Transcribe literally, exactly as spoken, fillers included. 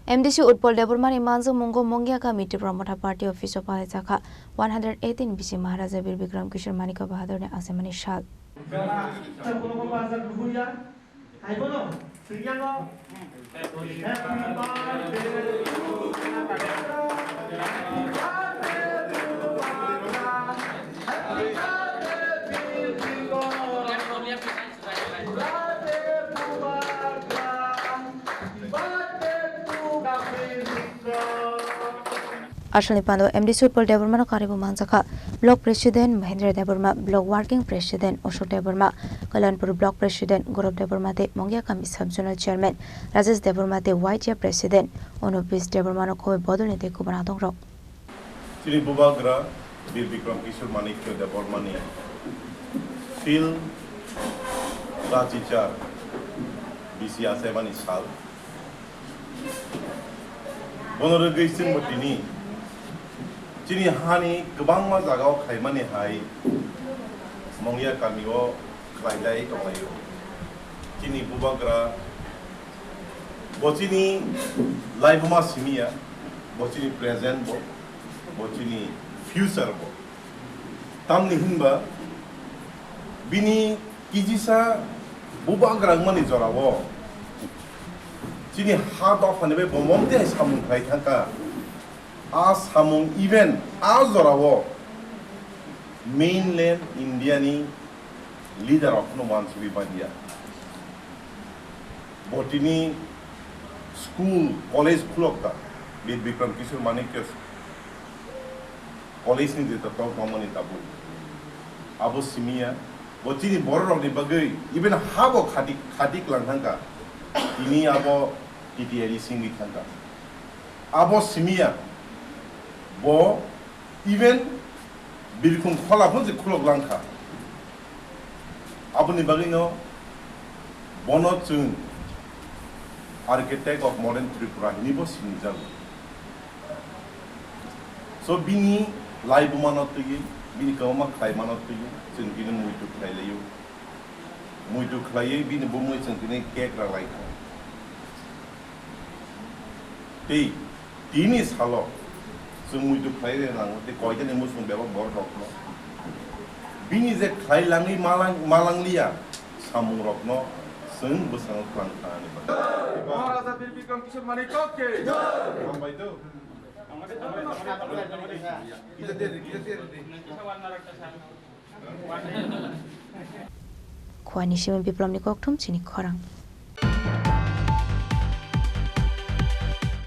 M D C Utpal Debbarmani manjakmungo Mongia kami Tipra Motha Party office o palaijakha one hundred eighteen bisi Maharaja Bir Bikram Kishore Manikya Bahadurni achaimani sal. Asalni pando M D C Utpal Debbarmano karibo manjakha Block President Mahendra Debbarma, Block Working President Ashok Debbarma, Kalyanpur Block President Gaurav Debbarma tei Mongia kami Sub Zonal Chairman Rajesh Debbarma tei Y T A President Anupis Debbarmano khobwi bodolni tei kubun adongrok. Chini bubagra Bir Bikram Kishore Manikya Debbarmani field rachichar bisi achaimani sal. Bono rwgwi chwngbo tini chini hani kwbangma jagao khaimani hai Mongia kamio khlailai tonglaio. Chini bubagra bo chini laibuma simiya, bo chini present bo, bo chini future bo. Tamni hinba bini kijisa bubagra wngmani jorao chini ha dophani bai bo mom tei samung khlai thangkha. A samung even a jorao mainland India ni leader rok no wansugwi manya. Bo tini school, college khulokta, Bir Bikram Kishore Manikya college ni jeta tok mamani tabuk. Abo simiya, bo chini borok rokni bagwi even habo khati, khati klang thangkha. Tini abo T T A D singwi thangkha. Abo simiya, bo even birkhung khola phano se khulok langkha. Aboni bagwino bono chwng Architect of Modern Tripura hinwi bo sinijago. So bini laibumano twiwi, bini kwbangma khlaimano twiwi chwng bini muitu khlailaio. Muitu khlaiwi bini bumui chwng tini cake rwlaikha. Tei tini salo chwng muitu khlai rwnango tei koitani muchung bebak borok rokno bini je khlai langwi malang-, malangliya samung rokno chwng bwskango twlang thani bagwi. Maharaja Bir Bikram Kishore Manikya ki jai. Hambai do. Khwani simi Biplomni kokthum chini khorang.